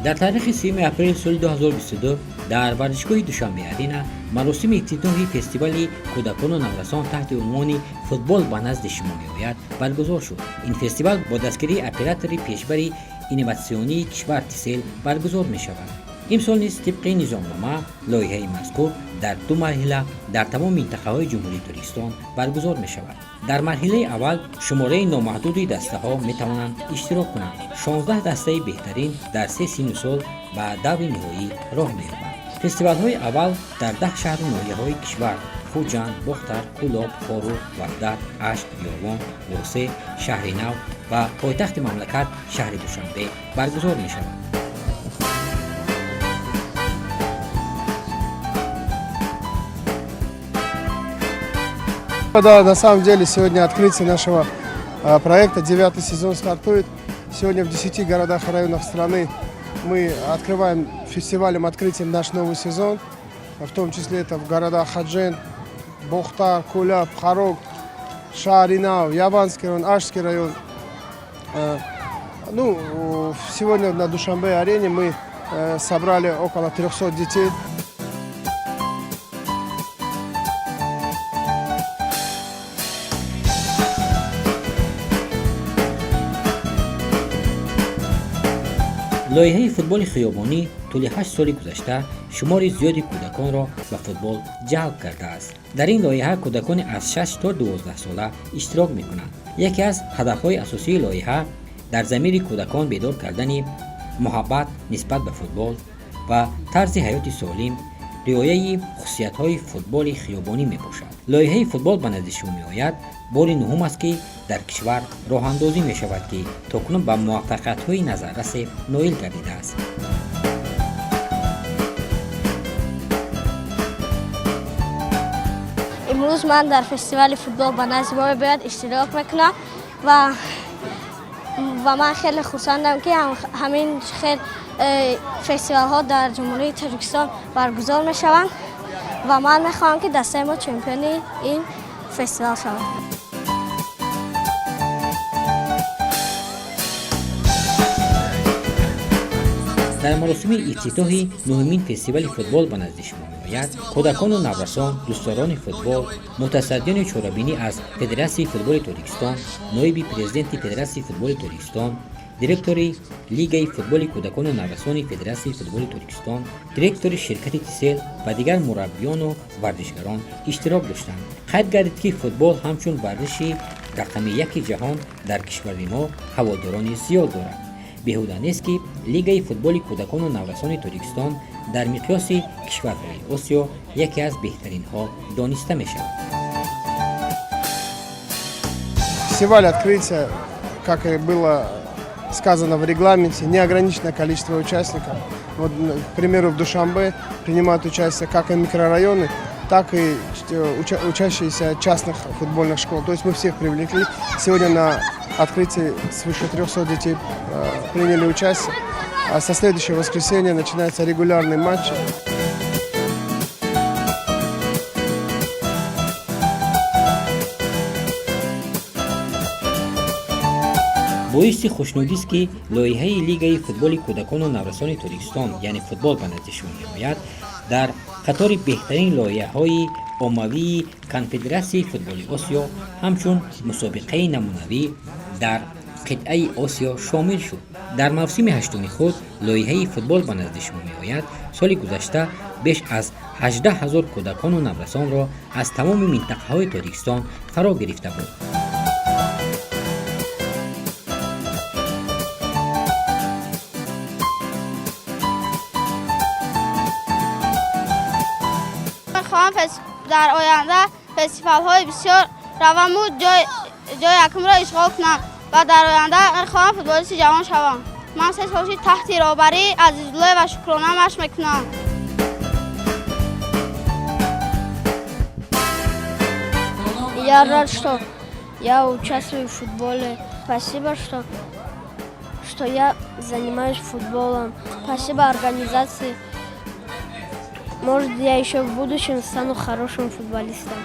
Дар таърихи 3 апрели соли 2022 дар варзишгоҳи Душанбе Арена маросими ифтитоҳи фестивали кӯдакону наврасон таҳти унвони «Футбол ба назди шумо меояд» баргузор шуд. Ин фестивал бо дастгирии оператори пешбари инноватсионии кишвар Тисел баргузор мешавад. Имсол низ тибқи низомнома лоиҳаи мазкур дар ду марҳила дар тамоми минтақаҳои Ҷумҳурии Тоҷикистон баргузор мешавад. Дар марҳилаи аввал шумораи номаҳдуди дастаҳо метавонанд иштирок кунанд. 16 дастаи беҳтарин дар се синну сол ба даври ниҳоӣ роҳ меёбанд. Фестивалҳои аввал дар 10 шаҳру ноҳияҳои кишвар: Хуҷанд, Бохтар, Кӯлоб, Хоруғ, Ваҳдат, Ашт, Ёвон, Восеъ, Шаҳри Нав ва пойтахти мамлакат, шаҳри Душанбе, баргузор мешавад. Да, на самом деле сегодня открытие нашего проекта, девятый сезон стартует. Сегодня в 10 городах и районах страны мы открываем фестивалем, открытием наш новый сезон. В том числе это в городах Худжанд, Бохтар, Куляб, Хорог, Шаҳри Нав, Яванский район, Аштский район. Ну, сегодня на Душанбе-арене мы собрали около 300 детей. Лоиҳаи футболи хиёбонӣ тӯли 8 соли гузашта шумори зиёди кӯдаконро ба футбол ҷалб кардааст. Дар ин лоиҳа кӯдакони аз 6 то 12 сола иштирок мекунанд. Яке аз ҳадафҳои асосии лоиҳа дар замири кӯдакон бедор кардани муҳаббат нисбат ба футбол ва тарзи ҳаёти солим, риояи хусусиятҳои футболи хиёбонӣ мебошад. Лоиҳаи «Футбол ба назди шумо меояд» бори нуҳум аст, ки дар кишвар роҳандозӣ мешавад, ки то кунун ба муваффақиятҳои назаррасе ноил гардидааст. Имрӯз ман дар фестивали «Футбол ба назди мо меояд» иштирок мекунам ва ман хеле хурсандам, ки ҳамин хел фестивалҳо дар Ҷумҳурии Тоҷикистон баргузор мешаванд ва ман мехоҳам, ки дастаи мо чемпиони ин фестивал шавад. Дар маросими ифтитоҳи нуҳумин фестивали «Футбол ба назди шумо меояд» кӯдакону наврасон, дӯстдорони футбол, мутасаддиёни чорабинӣ аз Федератсияи футболи Тоҷикистон, ноиби президенти Федератсияи футболи Тоҷикистон, директори Лигаи футболи кӯдакону наврасони Федератсияи футболи Тоҷикистон, директори ширкати Тисел ва дигар мураббиёну варзишгарон иштирок доштанд. Қайд гардид, ки футбол ҳамчун варзиши рақами яки ҷаҳон дар кишвари мо ҳаводорони зиёд дорад. Беҳуда нест, ки Лигаи футболи кӯдакону наврасони Тоҷикистон дар миқёси кишварҳои Осиё яке аз беҳтаринҳо дониста мешавад. Фестиваль открытия, как и было сказано в регламенте, неограниченное количество участников. Вот, к примеру, в Душанбе принимают участие как и микрорайоны, так и учащиеся частных футбольных школ. То есть мы всех привлекли. Сегодня на открытии свыше 300 детей приняли участие. А со следующего воскресенья начинается регулярный матч. Боиси хушнудист, ки лоиҳаи Лигаи футболи кӯдакону наврасони Тоҷикистон, яъне «Футбол ба назди шумо меояд», дар қатори беҳтарин лоиҳаҳои оммавии Конфедератсияи футболи Осиё ҳамчун мусобиқаи намунавӣ дар қитъаи Осиё шомил шуд. Дар мавсими ҳаштуми худ лоиҳаи «Футбол ба назди шумо меояд» соли гузашта беш аз 18 ҳазор кӯдакону наврасонро аз тамоми минтақаҳои Тоҷикистон фаро гирифта буд. Мехоҳам дар оянда фестивалҳои бисёр раваму ҷои якумро ишғол кунам ва дар оянда мехоҳам футболисти ҷавон шавам. Ман 3 сол шид таҳти роҳбарии Азизуллоева ва Шукрона машқ мекунам. Я рад, что я участвую в футболе. Спасибо, что я занимаюсь футболом. Спасибо организации. Может, я еще в будущем стану хорошим футболистом.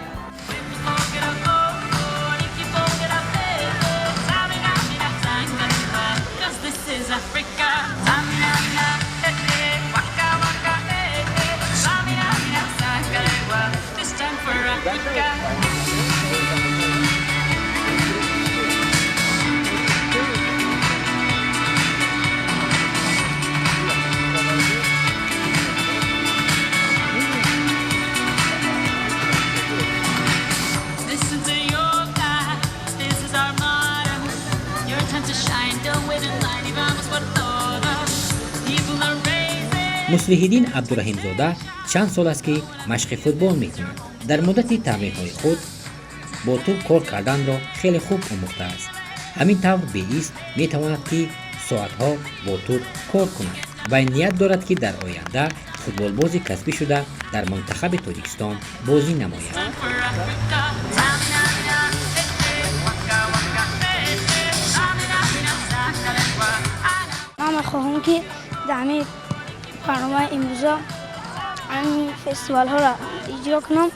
Cause this is Africa. Муслиҳиддин Абдураҳимзода чанд сол аст, ки машқи футбол мекунад. Дар муддати тамринҳои худ бо тӯб кор карданро хеле хуб омӯхтааст. Ҳамин тавр беист метавонад, ки соатҳо бо тӯб кор кунад. Вай ният дорад, ки дар оянда футболбози касбӣ шуда, дар мунтахаби Тоҷикистон бозӣ намояд. Ман мехоҳам, ки дар ҳамин барномаи имрӯза ҳамин фестивалҳоро иҷро кунам,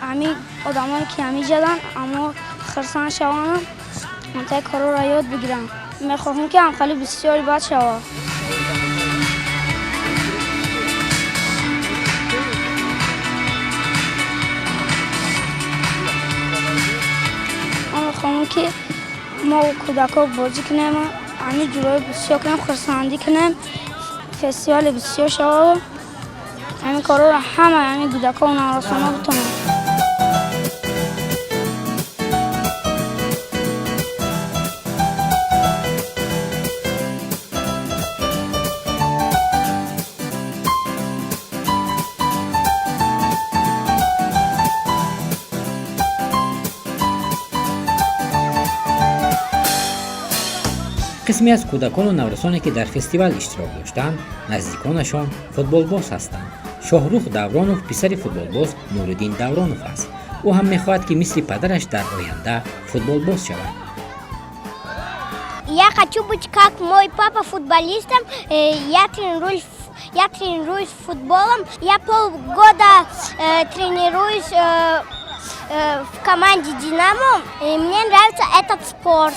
ҳамин одамое ки ҳамин ҷаданд, аммо хурсанд шаванд, ҳамтаи корҳоро ёд бигирам. Мехоҳам, ки ҳамхали бисёри бад шавад. Ман мехоҳам, ки мо кӯдакҳо бозӣ кунем, ҳамин ҷурои бисёр кунем, хурсандӣ кунем, фестивали бисёр шавад, ҳамин корҳоро ҳама ҳамин кӯдакҳо наврасонҳо битонанд. Қисме аз кӯдакону наврасоне, ки дар фестивал иштирок доштанд, наздиконашон футболбоз ҳастанд. Шоҳрух Давронов писари футболбоз Нуриддин Давронов аст. Ӯ ҳам мехоҳад, ки мисли падараш дар оянда футболбоз шавад. Я хочу быть как мой папа футболистом. Я тренируюсь футболом. Я полгода тренируюсь в команде «Динамо». И мне нравится этот спорт.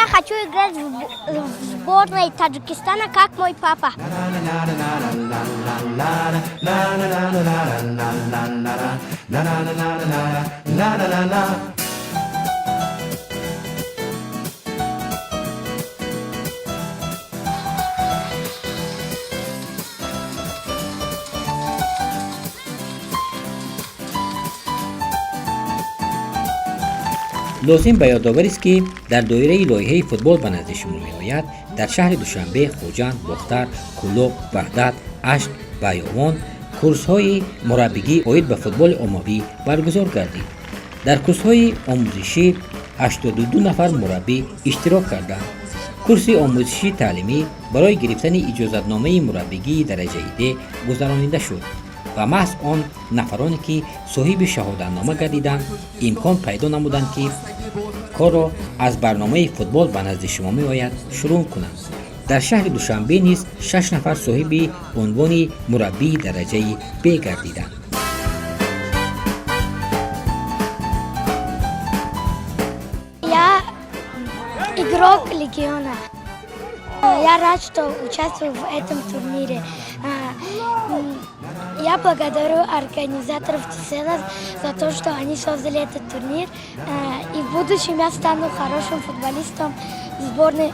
Я хочу играть в сборной Таджикистана, как мой папа. Лозим ба ёдоварист, ки дар доираи лоиҳаи «Футбол ба назди шумо меояд» дар шаҳри Душанбе, Хуҷанд, Бохтар, Кӯлоб, Ваҳдат, Ашт ва Ёвон курсҳои мураббигӣ оид ба футболи оммавӣ баргузор гардид. Дар курсҳои омӯзишӣ 82 нафар мураббӣ иштирок карданд. Курси омӯзиши таълимӣ барои гирифтани иҷозатномаи мураббигии дараҷаи Д гузаронида шуд ва маҳз он нафароне, ки соҳиби шаҳодатнома гардиданд, имкон пайдо намуданд, ки корро аз барномаи «Футбол ба назди шумо меояд» шурӯъ кунанд. Дар шаҳри Душанбе низ шаш нафар соҳиби унвони мураббии дараҷаи Б гардиданд. Я игрок «Легиона». Я рад, что участвую в этом турнире. Я благодарю организаторов Тисела за то, что они создали этот турнир. И в будущем я стану хорошим футболистом сборной.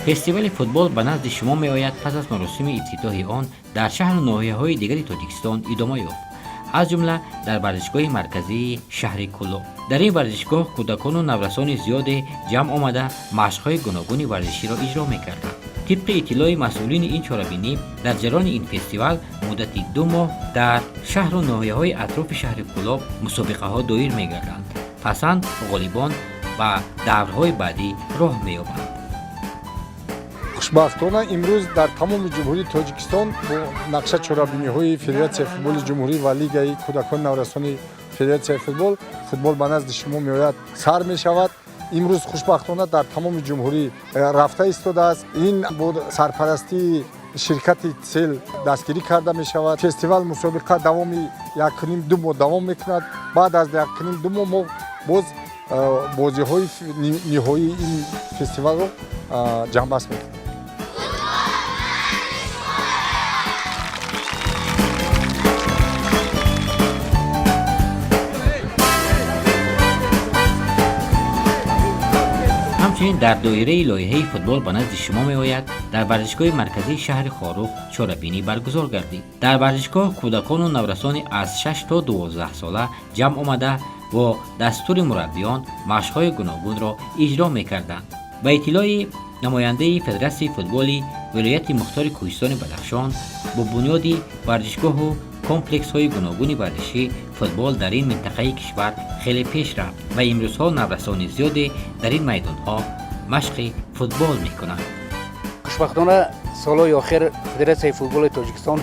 Фестивали «Футбол ба назди шумо меояд» пас аз маросими ифтитоҳи он дар шаҳру ноҳияҳои дигари Тоҷикистон идома ёфт, аз ҷумла дар варзишгоҳи марказии шаҳри Кӯлоб. Дар ин варзишгоҳ кӯдакону наврасони зиёде ҷамъ омада, машқҳои гуногуни варзиширо иҷро мекарданд. Тибқи иттилои масъулини ин чорабинӣ, дар ҷараёни ин фестивал муддати 2 моҳ дар шаҳру ноҳияҳои атрофи шаҳри Кӯлоб мусобиқаҳо доир мегарданд. Пасанд ғолибон ба даврҳои баъдӣ роҳ меёбанд. Хушбахтона, имрӯз дар тамоми Ҷумҳурии Тоҷикистон бо нақша чорабиниҳои Федератсияи футболи ҷумҳурӣ ва Лигаи кӯдакони наврасони Федератсияи футбол «Футбол ба назди шумо меояд» сар мешавад. Имрӯз хушбахтона дар тамоми ҷумҳурӣ рафта истодааст. Ин бо сарпарастии ширкати Тсел дастгирӣ карда мешавад. Фестивал, мусобиқа давоми 1,5-2 моҳ давом мекунад. Баъд аз 1,5-2 моҳ мо боз бозиҳои ниҳоии ин фестивалро ҷамъбаст мекунем. Ҳамчунин Инчунин дар доираи лоиҳаи «Футбол ба назди шумо меояд» дар варзишгоҳи марказии шаҳри Хоруғ чорабинӣ баргузор гардид. Дар варзишгоҳ кӯдакону наврасони аз 6 то 12 сола ҷамъ омада, бо дастури мураббиён машқҳои гуногунро иҷро мекарданд. Ба иттилои намояндаи Федератсияи футболи вилояти мухтори Кӯҳистони Бадахшон, бо бунёди варзишгоҳу комплексҳои гуногуни варзишӣ футбол дар ин минтақаи кишвар хеле пеш рафт ва имрӯзҳо наврасони зиёде дар ин майдонҳо машқи футбол мекунанд. Хушбахтона, солҳои охир Федератсияи футболи Тоҷикистон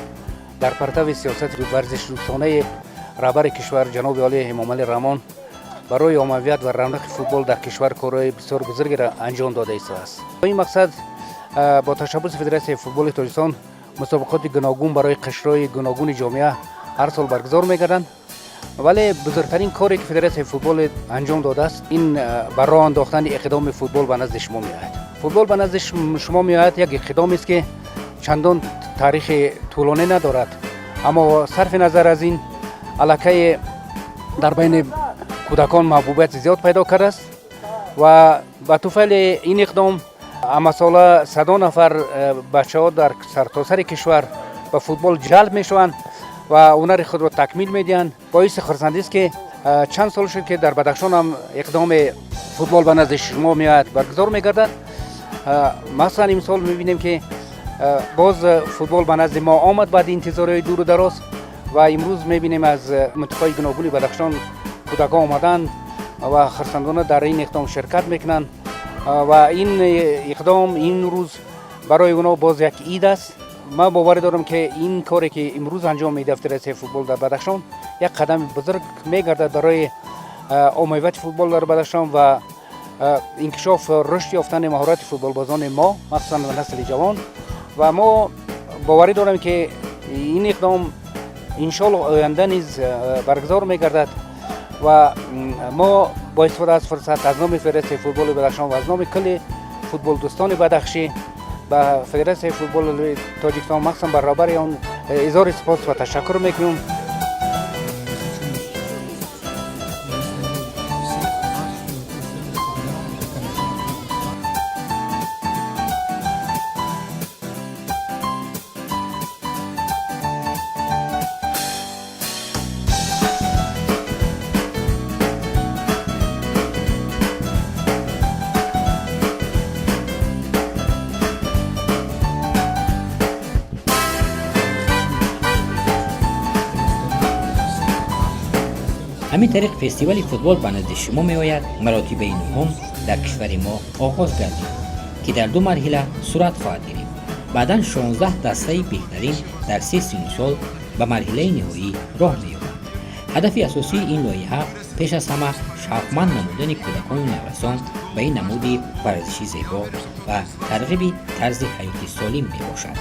дар партави сиёсати варзишдӯстонаи раҳбари кишвар, ҷаноби олӣ Эмомалӣ Раҳмон, барои оммавият ва равнақи футбол дар кишвар корҳои бисёр бузургеро анҷом дода истодааст. Бо ин мақсад бо ташаббуси Федератсияи футболи Тоҷикистон мусобиқоти гуногун барои қишрҳои гуногуни ҷомеа ҳар сол баргузор мегарданд. Вале бузургтарин коре ки Федератсияи футбол анҷом додааст, ин ба роҳ андохтани иқдоми «Футбол ба назди шумо меояд». «Футбол ба назди шумо меояд» як иқдомест, ки чандон таърихи тӯлонӣ надорад, аммо сарфи назар аз ин аллакай дар байни кӯдакон маҳбубияти зиёд пайдо кардааст ва ба туфайли ин иқдом ҳамасола садо нафар бачаҳо дар сартосари кишвар ба футбол ҷалб мешаванд ва ҳунари худро такмил медиҳанд. Боиси хурсандист, ки чанд сол шуд, ки дар Бадахшон ҳам иқдоми «Футбол ба назди шумо меояд» баргузор мегардад. Махсусан имсол мебинем, ки боз футбол ба назди мо омад баъди интизориҳои дуру дароз ва имрӯз мебинем, аз минтақаҳои гуногуни Бадахшон кӯдакон омаданд ва хурсандона дар ин иқдом ширкат мекунанд ва ин иқдом ин рӯз барои онҳо боз як ид аст. Ман боварӣ дорам, ки ин коре ки имрӯз анҷом медиҳад Федератсияи футбол дар Бадахшон, як қадами бузург мегардад барои оммавияти футбол дар Бадахшон ва инкишоф, рушд ёфтани маҳорати футболбозони мо, махсусан насли ҷавон. Ва мо боварӣ дорем, ки ин иқдом иншоалло оянда низ баргузор мегардад. Ва мо бо истифода аз фурсат аз номи Федератсияи футболи Бадахшон ва аз номи кулли футболдӯстони бадахшӣ ба Федератсияи футболи Тоҷикистон, махсусан ба роҳбари он, изҳори сипос ва ташаккур мекунем. Ҳамин тариқ, фестивали «Футбол ба назди шумо меояд» маротибаи нуҳум дар кишвари мо оғоз гардид, ки дар ду марҳила сурат хоҳад гирифт. Баъдан 16 дастаи беҳтарин дар се синну сол ба марҳилаи ниҳоӣ роҳ меёбанд. Ҳадафи асосии ин лоиҳа пеш аз ҳама шавқманд намудани кӯдакону наврасон ба ин намуди варзиши зебо ва тарғиби тарзи ҳаёти солим мебошад.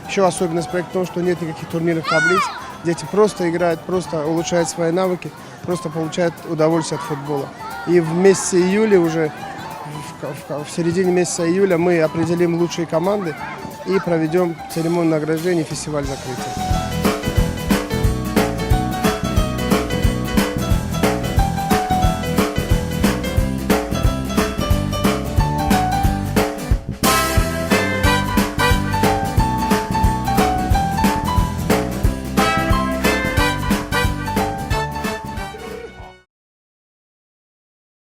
Еще особенность проекта в том, что нет никаких турнирных таблиц. Дети просто играют, просто улучшают свои навыки, просто получают удовольствие от футбола. И в месяце июле уже, в середине месяца июля мы определим лучшие команды и проведем церемонию награждения и фестиваль закрытия.